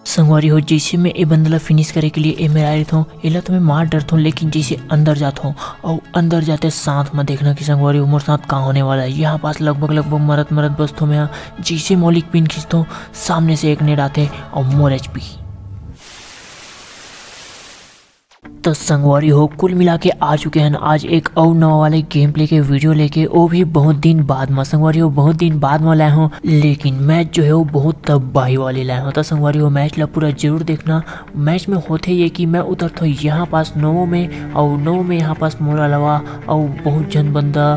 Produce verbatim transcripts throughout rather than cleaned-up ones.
संगवारी हो, जइसे मैं ए बंदा ला finish करे के लिए ए मेर आए रहिथों, एला तो मैं मार डरथों, लेकिन जइसे अंदर जाथों अउ अंदर जाते साथ में देखना कि संगवारी हो मोर साथ का होने वाला है। यहाँ पास लगभग लगभग मरत मरत बचथों मैं, जइसे मौलिक पिन खींचथों, सामने से एक nade आथे अउ मोर एचपी। तो संगवारी हो, कुल मिला के आ चुके हैं आज एक अउ नवा वाले गेम प्ले के वीडियो लेके, वो भी बहुत दिन बाद में। संगवारी हो, बहुत दिन बाद में लाए हों, लेकिन मैच जो है वो बहुत तबाही वाली लाए हों। तो संगवारी हो, मैच ला पूरा जरूर देखना। मैच में होथे ये कि मैं उतरथों यहाँ पास नोवो में, अउ नोवो में यहाँ पास मोर अलावा अउ बहुत झन बंदा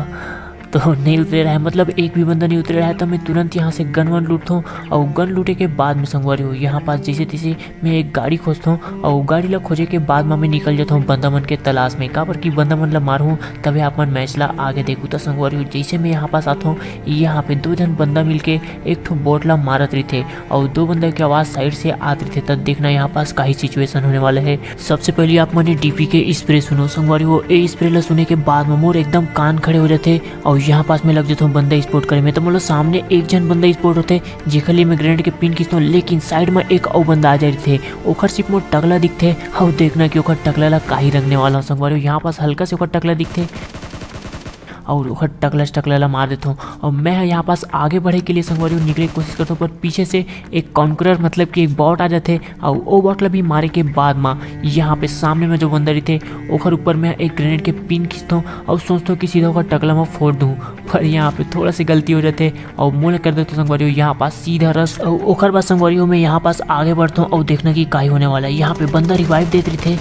तो नहीं उतरे रहे, मतलब एक भी बंदा नहीं उतरे रहे। तो मैं तुरंत यहाँ से गन वन लूटथों, अउ गन लूटे के बाद में संगवारी हो यहाँ पास जइसे तइसे मैं एक गाड़ी खोजथों, अउ गाड़ी ला खोजे के बाद में मैं निकल जाथों बंदा मन के तलाश में, काबर कि बंदा मन ला मारहूँ तभे आप मन मैच ला आगे देखहू। तो संगवारी हो, जइसे मैं यहाँ पास आथों, यहाँ पे दो झन बंदा मिलके एक ठो बोट ला मारत रहिथे, अउ दो बंदा के आवाज साइड से आत रहिथे। तब देखना यहाँ पास का ही सिचुएशन होने वाला है। सबसे पहले आप मन डीपी के स्प्रे सुनो संगवारी हो। ए स्प्रे ला सुने के बाद में मोर एकदम कान खड़े हो जाथे, अउ यहाँ पास में लग जाथों बंदा स्पॉट करे में। तो मोला सामने एक झन बंदा स्पॉट होथे, जेकर लिए मैं ग्रेनेड के पिन खींचथों, लेकिन साइड में एक अउ बंदा आ जा रहिथे। ओकर सिर्फ मोर टकला दिखथे, अउ देखना कि ओकर टकला ला का ही रंगने वाला हों संगवारी हो। यहाँ पास हल्का से ओकर टकला दिखथे, अउ ओकर टकला से टकला ला मार देथों। अउ मैं ह यहाँ पास आगे बढ़े के लिए संगवारी हो निकले के कोशिश करथों, पर पीछे से एक कॉन्करर, मतलब कि एक बॉट आ जाथे, अउ ओ बॉट ला भी मारे के बाद में यहाँ पे सामने में जो बंदा रहिथे, ओकर ऊपर मैं एक ग्रेनेड के पिन खींचथों अउ सोचथों कि सीधा ओकर टकला में फोड़ दूँ, पर यहाँ पे थोड़ा सी गलती हो जाथे अउ मोला कर देथे संगवारी हो यहाँ पास सीधा रश। अउ ओकर बाद संगवारी हो मैं यहाँ पास आगे बढ़थों अउ देखना कि का ही होने वाला है। यहाँ पे बंदा रिवाइव देत रहिथे,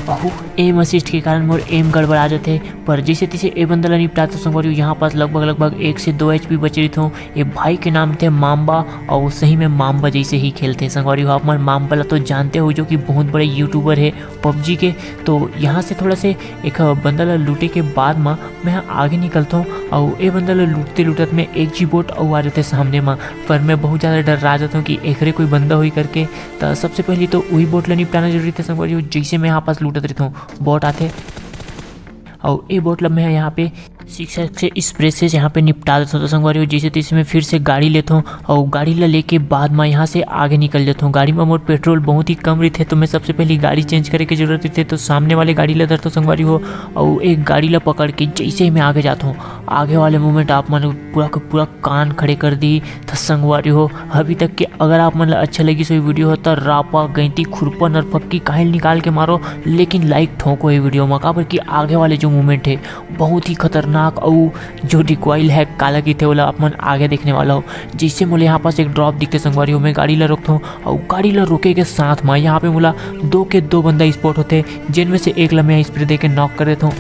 अहू एम असिस्ट के कारण मोर एम गड़बड़ा जाथे। पर जइसे तइसे ए बंदा ला निपटाथों संगवारी हो, यहाँ पास लगभग लगभग एक से दो एचपी बचे रहिथों। ए भाई के नाम थे माम्बा, अउ सही में माम्बा जइसे ही खेलथे संगवारी हो। आप मन माम्बा ला तो जानते हो, जो कि बहुत बड़े यूट्यूबर है पबजी के। तो यहाँ से थोड़ा से एक बंदा ला लूटे के बाद में मैं आगे निकलथों, अउ ए बंदा ला लूटते लूटत में एक झी बोट अउ आ जाथे सामने में, पर मैं बहुत ज़्यादा डर्रा जाथों कि एकरे कोई बंदा होही करके। त सबसे पहले तो वही बोट ला निपटाना जरूरी थे संगवारी हो। जइसे मैं यहाँ पास लूटत रहिथों, बोट आथे, अउ ए बोट ला मैं यहाँ पे सिक्स एक्स से स्प्रे से यहाँ पे निपटा देथों। तो संगवारी हो, जइसे तइसे मैं फिर से गाड़ी लेथों, अउ गाड़ी ला लेके बाद में यहाँ से आगे निकल जाथों। गाड़ी में मोर पेट्रोल बहुत ही कम रहिथे, तो मैं सबसे पहले गाड़ी चेंज करे के जरूरत रहिथे, तो सामने वाले गाड़ी ला धरथों संगवारी हो, अउ एक गाड़ी ला पकड़ के जइसे ही मैं आगे जाथों, आगे वाले मोमेंट आप मन पूरा के पूरा कान खड़े कर दी। त संगवारी हो, अभी तक के अगर आप मन ला अच्छा लगिस होही वीडियो हो, त रापा, गैंती, खुरपा, नरफक्की काहे ल निकाल के मारो, लेकिन लाइक ठोंको ये वीडियो में, काबर कि आगे वाले जो मोमेंट है, बहुत ही खतरनाक, अउ जो रिकॉइल है, काला कहिथे, ओला आप मन आगे देखने वाला हो। जइसे मोला यहाँ पास एक ड्रॉप दिखथे संगवारी हो, मैं गाड़ी ला रोकथों, अउ गाड़ी ला रोके के साथ में यहाँ पे मोला दो के दो बंदा स्पॉट होथे, जेन में से एक ला मैं स्प्रे दे के नॉक कर देथों।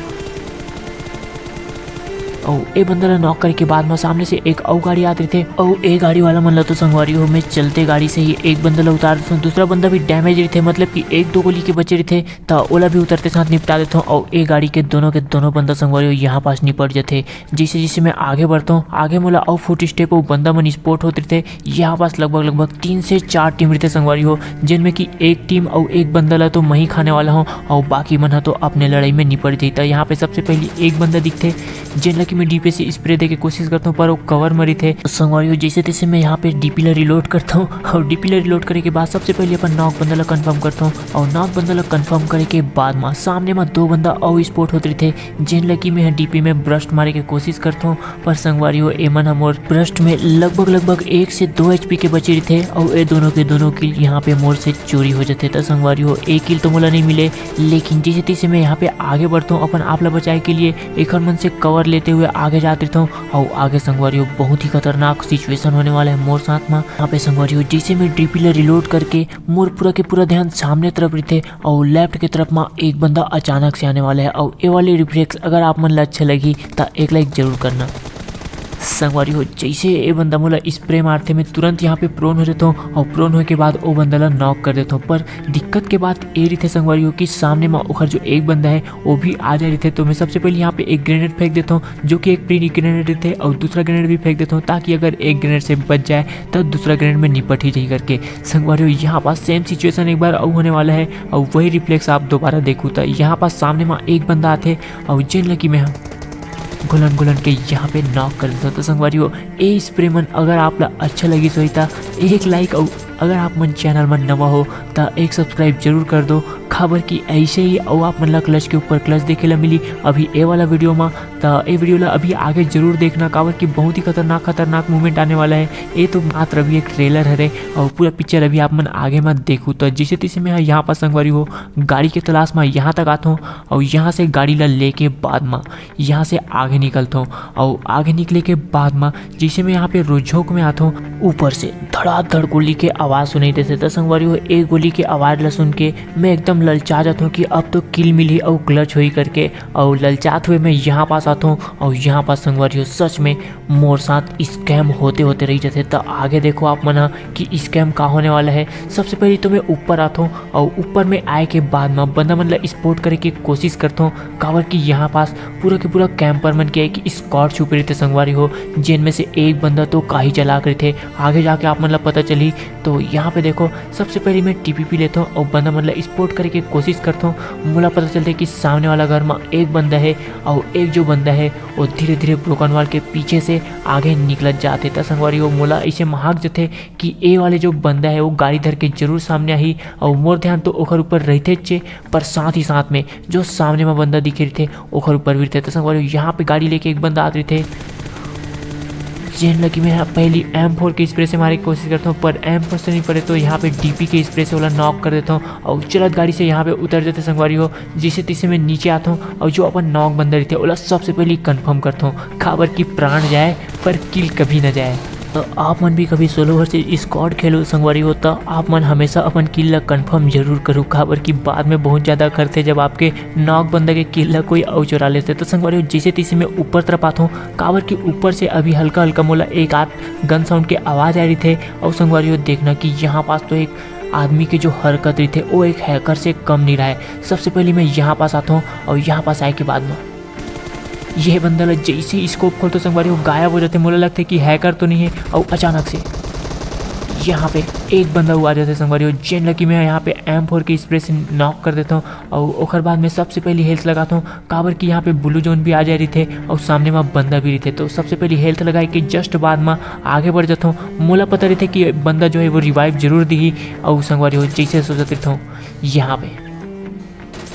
अउ ए बंदा ला नॉक करे के बाद में सामने से एक अउ गाड़ी आत रहिथे, अउ ए गाड़ी वाला मन ला तो संगवारी हो, मैं चलते गाड़ी से ही एक बंदा ला उतार देथों, दूसरा बंदा भी डैमेज रहिथे, मतलब कि एक दो गोली के बचे रहिथे, त ओला भी उतरते साथ निपटा देथों, अउ ए गाड़ी के दोनों के दोनों बंदा संगवारी हो यहाँ पास निपट जाथे। जइसे जइसे मैं आगे बढ़थों, आगे मोला अउ फुट स्टेप अउ बंदा मन स्पॉट होत रहिथे। यहाँ पास लगभग लगभग तीन से चार टीम रहिथे संगवारी हो, जेन में कि एक टीम अउ एक बंदा ला तो मैं ही खाने वाला हों, अउ बाकी मन ह तो अपने लड़ाई में निपट जाही। त यहाँ पे सबसे पहले एक बंदा दिखथे, जेन ला कि मैं डीपी से स्प्रे दे के कोशिश करथों, पर वो कवर में रहिथे। तो संगवारी हो, जइसे तइसे मैं यहाँ पे डीपी ला रिलोड करथों, अउ डीपी ला रिलोड करे के बाद सबसे पहले अपन नॉक बंदा ला कन्फर्म करथों, अउ नॉक बंदा ला कन्फर्म करे के बाद में सामने में दो बंदा अउ स्पॉट होत रहिथे, जेन ला कि मैं डीपी में बर्स्ट मारे के कोशिश करथों, पर संगवारी हो, एमन ह मोर बर्स्ट में लगभग लगभग एक से दो एचपी के बचे रहिथे, अउ ए दोनों के दोनों किल यहाँ पे मोर से चोरी हो जाथे। त संगवारी हो, एक किल तो मोला नहीं मिले, लेकिन जइसे तइसे मैं यहाँ पे आगे बढ़थों अपन आप ला बचाए के लिए, एकर मन से कवर लेते हुए आगे जात रहिथों, अउ आगे संगवारी हो, बहुत ही खतरनाक सिचुएशन होने वाला है मोर साथ में। यहाँ पे संगवारी हो, जइसे मैं डीपी ला रिलोड करके मोर पूरा के पूरा ध्यान सामने तरफ रहिथे, अउ लेफ्ट के तरफ में एक बंदा अचानक से आने वाला है, अउ ए वाले रिफ्लेक्स अगर आप मन ला अच्छा लगी, त एक लाइक जरूर करना। संगवारी हो, जइसे ए बंदा मोला स्प्रे मारथे, मैं तुरंत यहाँ पे प्रोन हो जाथों, अउ प्रोन होए के बाद ओ बंदा ला नॉक कर देथों। पर दिक्कत के बात ए रहिथे संगवारी हो कि सामने में ओकर जो एक बंदा है, वो भी आ जा रहिथे। तो मैं सबसे पहले यहाँ पे एक ग्रेनेड फेंक देथों, जो कि एक प्री ग्रेनेड रहिथे, अउ दूसरा ग्रेनेड भी फेंक देथों, ताकि अगर एक ग्रेनेड से बच जाए, त दूसरा ग्रेनेड में निपट ही जाही करके। संगवारी हो, यहाँ पास सेम सिचुएशन एक बार अउ होने वाला है, अउ वही रिफ्लेक्स आप दोबारा देखहू। त यहाँ पास सामने में एक बंदा आथे, अउ जेन ला कि मैं ह घुलन घुलन के यहाँ पे नॉक कर देथों। त संगवारी हो, ए स्प्रे मन अगर आप ला अच्छा लगिस होही, त एक लाइक अउ अगर आप मन चैनल में नवा हो त एक सब्सक्राइब जरूर कर दो, काबर कि ऐसे ही अउ आप मन ला क्लच के ऊपर क्लच देखे ला मिली अभी ए वाला वीडियो में। त ए वीडियो ला अभी आगे जरूर देखना, काबर कि बहुत ही खतरनाक खतरनाक मूवमेंट आने वाला है। ये तो मात्र अभी एक ट्रेलर हरे अउ पूरा पिक्चर अभी आप मन आगे मत देखू। त जैसे तैसे मैं यहाँ पर संगवारी हो गाड़ी के तलाश में यहाँ तक आथों अउ यहाँ से गाड़ी ला लेके बाद में यहाँ से आगे निकलथों। अउ आगे निकले के बाद में जैसे मैं यहाँ पे रोजोक में आथों, ऊपर से धड़ाधड़ गोली के आवाज सुनाई देथे। त संगवारी हो, एक गोली के आवाज ला सुन के मैं एकदम ललचा जाथों कि अब तो किल मिलही अउ क्लच होही करके। अउ ललचात हुए मैं यहाँ पास आथों अउ यहाँ पास संगवारी हो, सच में मोर साथ स्कैम होते होते रही जाथे। त आगे देखो आप मन ह कि स्कैम का होने वाला है। सबसे पहले तो मैं ऊपर आथों अउ ऊपर में आए के बाद में बंदा मन ला स्पॉट करे के कोशिश करथों, काबर कि यहाँ पास पूरा के पूरा कैंपर मन के एक स्क्वाड छुपे रहिथे संगवारी हो, जेन में से एक बंदा तो काही चालाक रहिथे। आगे जाके आप मन ला पता चली। तो यहाँ पे देखो, सबसे पहले मैं टीपीपी लेथों अउ बंदा मन ला स्पॉट करे के कोशिश करथों। मोला पता चलथे कि सामने वाला घर में एक बंदा है अउ एक जो बंदा है वो धीरे धीरे ब्रोकन वॉल के पीछे से आगे निकलत जाथे। त संगवारी हो, मोला ऐसे महाक जथे कि ए वाले जो बंदा है वो गाड़ी धर के जरूर सामने आही अउ मोर ध्यान तो ओखर ऊपर रहिथेच, पर साथ ही साथ में जो सामने में बंदा दिखे रहिथे ओखर ऊपर भी रहिथे। त संगवारी हो, यहाँ पे गाड़ी लेके एक बंदा आत रहिथे, जेन लगी मैं यहाँ पहली एम फोर के स्प्रे से मारे के कोशिश करता हूँ, पर एम फोर से नहीं पड़े तो यहाँ पे डीपी के स्प्रे से ओला नॉक कर देता हूँ अउ चलत गाड़ी से यहाँ पे उतर जाते संगवारी हो। जैसे तैसे मैं नीचे आता हूँ अउ जो अपन नॉक बंदा रहिथे ओला सबसे पहले कंफर्म करता हूँ, काबर कि प्राण जाए पर किल कभी ना जाए। तो आप मन भी कभी सोलो वर्सेस स्क्वाड खेलो संगवारी हो, तो आप मन हमेशा अपन किल ला कंफर्म जरूर करो, काबर कि बाद में बहुत ज़्यादा खर्चे जब आपके नॉक बंदा के किल ला कोई अउ चुरा लेथे। तो संगवारी हो, जैसे तैसे मैं ऊपर तरफ आता हूँ, काबर कि ऊपर से अभी हल्का हल्का मोला एक आध गन साउंड के आवाज़ आ रहिथे। अउ संगवारी हो, देखना कि यहाँ पास तो एक आदमी के जो हरकत रहिथे वो एक हैकर से कम नहीं रहा है। सबसे पहले मैं यहाँ पास आता हूँ अउ यहाँ पास आए के बाद में ये बंदा ला जैसे ही स्कोप खोलथों संगवारी हो, गायब हो जाथे। मोला लगथे कि हैकर तो नहीं है अउ अचानक से यहाँ पे एक बंदा हुआ आ जाथे संगवारी हो, जेन ला कि मैं यहाँ पे एम फोर के स्प्रे से नॉक कर देता हूँ। अउ ओखर बाद में सबसे पहले हेल्थ लगाता हूँ, काबर कि यहाँ पे ब्लू जोन भी आ जाए रहिथे अउ सामने में बंदा भी रहिथे। तो सबसे पहले हेल्थ लगाए के जस्ट बाद में आगे बढ़ जाता हूँ। मोला पता रहिथे कि बंदा जो है वो रिवाइव जरूर दिही। अउ संगवारी हो, जैसे सोचत रहिथों यहाँ पे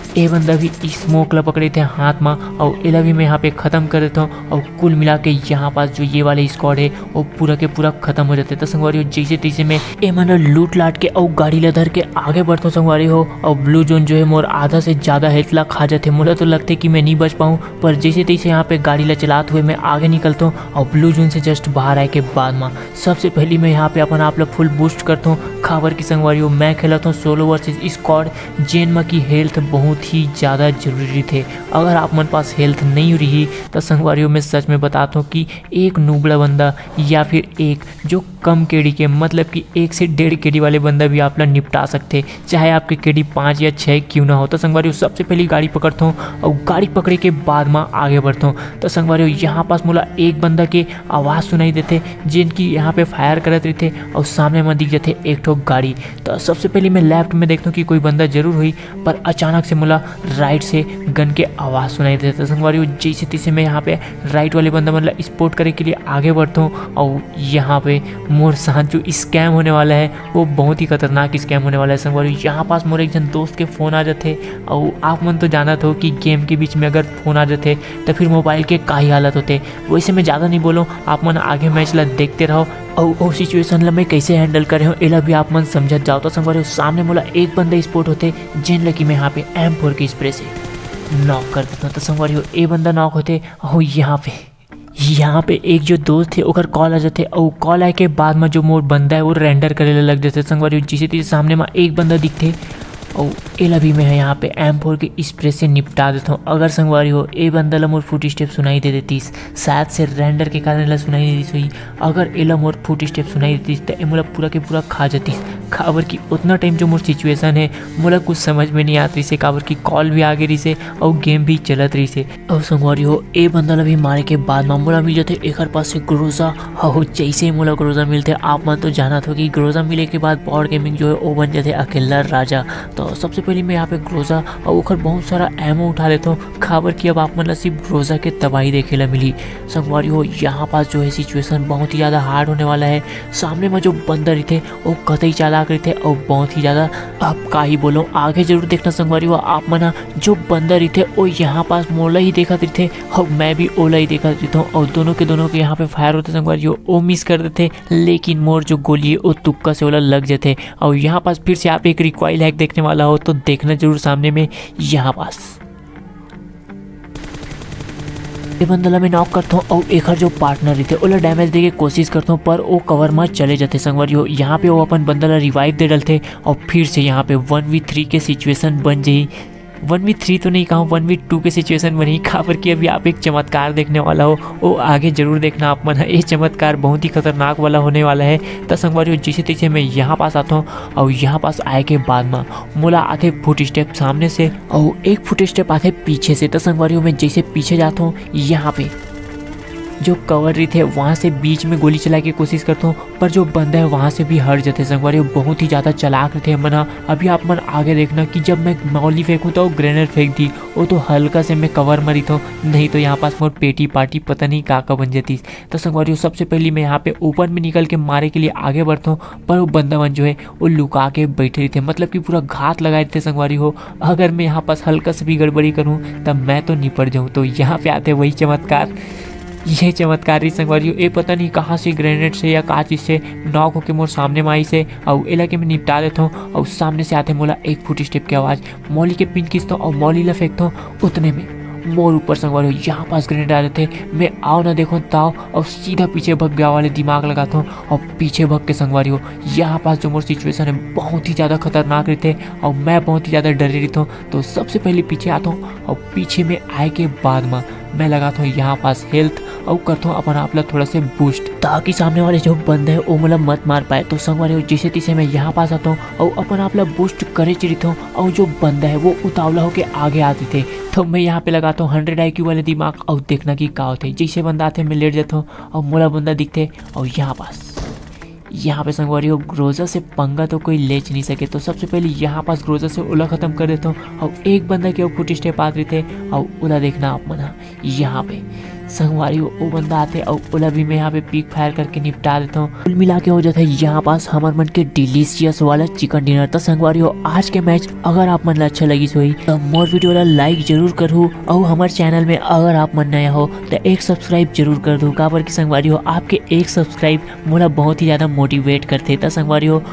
ए बंदा भी स्मोक ला पकड़े थे हाथ में, अउ एला भी मैं यहाँ पे खत्म कर देता हूँ। अउ कुल मिला के यहाँ पास जो ये वाले स्क्वाड है वो पूरा के पूरा खत्म हो जाते। तो संगवारी हो, जैसे तैसे मैं ए मन ला लूट लाट के अउ गाड़ी ला धर के आगे बढ़ता हूँ संगवारी हो। अउ ब्लू जोन जो है मोर आधा से ज़्यादा हेल्थ ला खा जाते। मोला तो लगते कि मैं नहीं बच पाऊँ, पर जैसे तैसे यहाँ पे गाड़ी ला चलाते हुए मैं आगे निकलता हूँ। अउ ब्लू जोन से जस्ट बाहर आए के बाद में सबसे पहले मैं यहाँ पे अपन आप ला फुल बूस्ट करता हूँ, काबर कि संगवारी हो, मैं खेलत हूँ सोलो वर्सेस स्क्वाड, जेन म की हेल्थ बहुत ही ज़्यादा जरूरी थे। अगर आप मन पास हेल्थ नहीं रही तो संगवारी हो, मैं सच में बताता हूँ कि एक नुबड़ा बंदा या फिर एक जो कम केडी के, मतलब कि एक से डेढ़ केडी वाले बंदा भी आप ला निपटा सकते, चाहे आपके केडी पाँच या छः क्यों ना हो। तो संगवारी हो, सबसे पहले गाड़ी पकड़ता हूँ अउ गाड़ी पकड़े के बाद में आगे बढ़ता हूँ। तो संगवारी हो, यहाँ पास मोला एक बंदा के आवाज़ सुनाई देते, जेन की यहाँ पे फायर करत रहिथे अउ सामने में दिख जाते एक ठो गाड़ी। तो सबसे पहले मैं लेफ्ट में देखता हूँ कि कोई बंदा जरूर हुई, पर अचानक से मोला राइट से गन के आवाज़ सुनाई देता। संगवारी हो, जैसे तैसे मैं यहाँ पे राइट वाले बंदा मन ला स्पॉट करे के लिए आगे बढ़ता हूँ। अउ यहाँ पे मोर साथ जो स्कैम होने वाला है वो बहुत ही खतरनाक स्कैम होने वाला है। संगवारी हो, यहाँ पास मोर एक जन दोस्त के फ़ोन आ जाते। अउ आप मन तो जानत हो कि गेम के बीच में अगर फ़ोन आ जाते तो फिर मोबाइल के का ही हालत होते। वैसे मैं ज़्यादा नहीं बोलूँ, आप मन आगे मैच ला देखते रहो। अउ ओ सिचुएशन ला मैं कैसे हैंडल करे हूँ एला भी आप मन समझत जाओ। तो संगवारी हो, सामने मोला एक बंदा स्पॉट होते, जेन ला कि मैं यहाँ पे एम फोर के स्प्रे से नॉक कर देता हूँ। तो संगवारी हो, ए बंदा नॉक होते। अउ यहाँ पे यहाँ पे एक जो दोस्त है ओकर कॉल आ जाते, अउ कॉल आए के बाद में जो मोर बंदा है वो रेंडर करे ला लग जाते। संगवारी हो, जैसे तैसे सामने में एक बंदा दिखते, अउ एला भी मैं यहाँ पे एम फोर के स्प्रे से निपटा देता हूँ। अगर संगवारी हो, ए बंदा ला मोर फुट स्टेप सुनाई दे देतीस, शायद से रेंडर के कारण एला सुनाई देतीस होई। अगर एला मोर फुट स्टेप सुनाई देतीस त ए मोला पूरा के पूरा खा जतीस, काबर कि उतना टाइम जो मोर सिचुएशन है मोला कुछ समझ में नहीं आत रहिसे, काबर कि कॉल भी आगे रहिसे अउ गेम भी चलत रहिसे। अउ संगवारी हो, ए बंदा ला भी मारे के बाद म मोला मिल जाथे एकर पास से ग्रोजा। अउ जैसे ही मोला ग्रोजा मिलथे, आप मन तो जानत हो कि ग्रोजा मिले के बाद पॉड गेमिंग जो है वो बन जाथे अकेला राजा। तो और सबसे पहले मैं यहाँ पे ग्रोजा और ओकर बहुत सारा एमओ उठा लेता हूँ, काबर कि अब आप मन ला सिर्फ ग्रोजा के तबाही देखे ला मिली। संगवारी हो, यहाँ पास जो है सिचुएशन बहुत ही ज़्यादा हार्ड होने वाला है। सामने में जो बंदा रहिथे वो कतई चालाक रहिथे और बहुत ही ज़्यादा, अब का ही बोलो, आगे जरूर देखना संगवारी हो आप मन ह। जो बंदा रहिथे वो यहाँ पास मोला ही देखत रहिथे और मैं भी ओला ही देखत रहिथों और दोनों के दोनों के यहाँ पे फायर होथे संगवारी हो, वो मिस कर देथे, लेकिन मोर जो गोली है वो तुक्का से ओला लग जाथे। और यहाँ पास फिर से आप एक रिकॉइल हैक देखने वाला हो तो देखना जरूर सामने में। यहाँ पास ये बंदा ला मैं नॉक करथों और एकर जो पार्टनर रहिथे ओला डैमेज देके कोशिश करथों, पर वो कवर में चले जाथे संगवारी हो। यहाँ पे वो अपन बंदा ला रिवाइव दे डलथे और फिर से यहाँ पे वन वी थ्री के सिचुएशन बन जाही। वन वी थ्री तो नहीं कहूँ, वन वी टू के सिचुएशन बनही, काबर कि अभी आप एक चमत्कार देखने वाला हो, वो आगे जरूर देखना आप मन ह। ये चमत्कार बहुत ही खतरनाक वाला होने वाला है। त संगवारी हो, जैसे तैसे मैं यहाँ पास आथों और यहाँ पास आए के बाद में मोला आथे फुट स्टेप सामने से और एक फुट स्टेप आथे पीछे से। त संगवारी हो, मैं जैसे पीछे जाथों, यहाँ पे जो कवर रहिथे वहाँ से बीच में गोली चलाए के कोशिश करथों, पर जो बंदा है वहाँ से भी हट जाथे संगवारी हो। बहुत ही ज़्यादा चालाक रहिथे मन ह। अभी आप मन आगे देखना कि जब मैं मौली फेंकूँ तो वो ग्रेनेड फेंक दी, वो तो हल्का से मैं कवर में रहिथों, नहीं तो यहाँ पास मोर पेटी पार्टी पता नहीं का का बन जाती। तो संगवारी हो, सबसे पहले मैं यहाँ पे ओपन में निकल के मारे के लिए आगे बढ़थों, पर वो बंदा मन जो है वो लुका के बैठे रहिथे, मतलब कि पूरा घात लगाए रहिथे संगवारी हो। अगर मैं यहाँ पास हल्का से भी गड़बड़ी करूँ तब मैं तो निपट जाऊँ। तो यहाँ पे आथे वही चमत्कार, ये चमत्कार रहिस संगवारी हो। ये पता नहीं कहाँ से ग्रेनेड से या का चीज से नॉक होके मोर सामने में आइस हे, अउ एला के मैं निपटा देथों। अउ सामने से आथे मोला एक फुट स्टेप के आवाज, मौली के पिंच खींचथों अउ मौली ला फेंकथों। उतने में मोर ऊपर संगवारी हो यहाँ पास ग्रेनेड आ जाथे। मैं आव ना देखों ताव अउ सीधा पीछे भग गया वाले दिमाग लगाथों अउ पीछे भग के संगवारी हो यहाँ पास जो मोर सिचुएशन है बहुत ही ज्यादा खतरनाक रहिथे अउ मैं बहुत ही ज्यादा डरे रहिथों। तो सबसे पहले पीछे आथों अउ पीछे में आए के बाद में मैं लगाथों यहाँ पास हेल्थ अउ करथों अपन आप ला थोड़ा से बूस्ट, ताकि सामने वाले जो बंदा है वो मोला मत मार पाए। तो संगवारी हो जैसे तैसे मैं यहाँ पास आथों अउ अपन आप ला बूस्ट करे च रहिथों अउ जो बंदा है वो उतावला होके आगे आ जथे। तो मैं यहाँ पे लगाथों हंड्रेड आईक्यू वाले दिमाग अउ देखना कि का होथे। जैसे बंदा आथे मैं लेट जाथों अउ मोला बंदा दिखथे अउ यहाँ पास यहाँ पे संगवारी हो ग्रोजा से पंगा तो कोई लेच नहीं सके। तो सबसे पहले यहाँ पास ग्रोजा से ओला खत्म कर देथों अउ एक बंदा के फुट स्टेप आत रहिथे अउ ओला देखना आप मन ह यहाँ पे संगवारी हो, ओ बंदा आथे अउ ओला भी मैं यहाँ पे पिक फायर करके निपटा देथों। कुल मिला के हो जाथे यहाँ पास हमर मन के डिलीशियस वाला चिकन डिनर। तो संगवारी हो आज के मैच अगर आप मन ला अच्छा लगिस होही तो मोर वीडियो ला लाइक जरूर करहू अउ हमर चैनल में अगर आप मन नया हो तो एक सब्सक्राइब जरूर कर दो, काबर कि संगवारी हो आपके एक सब्सक्राइब मोला बहुत ही ज्यादा मोटिवेट करथे। त संगवारी हो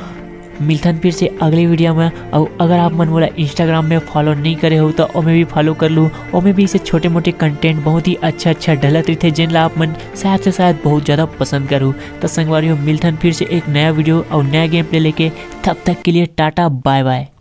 मिलथन फिर से अगले वीडियो में। अउ अगर आप मन मोला इंस्टाग्राम में फॉलो नहीं करे हो तो ओमे भी फॉलो कर लू। ओमे भी ऐसे छोटे मोटे कंटेंट बहुत ही अच्छा अच्छा डलत रहिथे, जेन ला आप मन शायद से शायद बहुत ज्यादा पसंद करू। त संगवारी हो मिलथन फिर से एक नया वीडियो अउ नया गेम प्ले लेके। तब तक के लिए टाटा बाय बाय।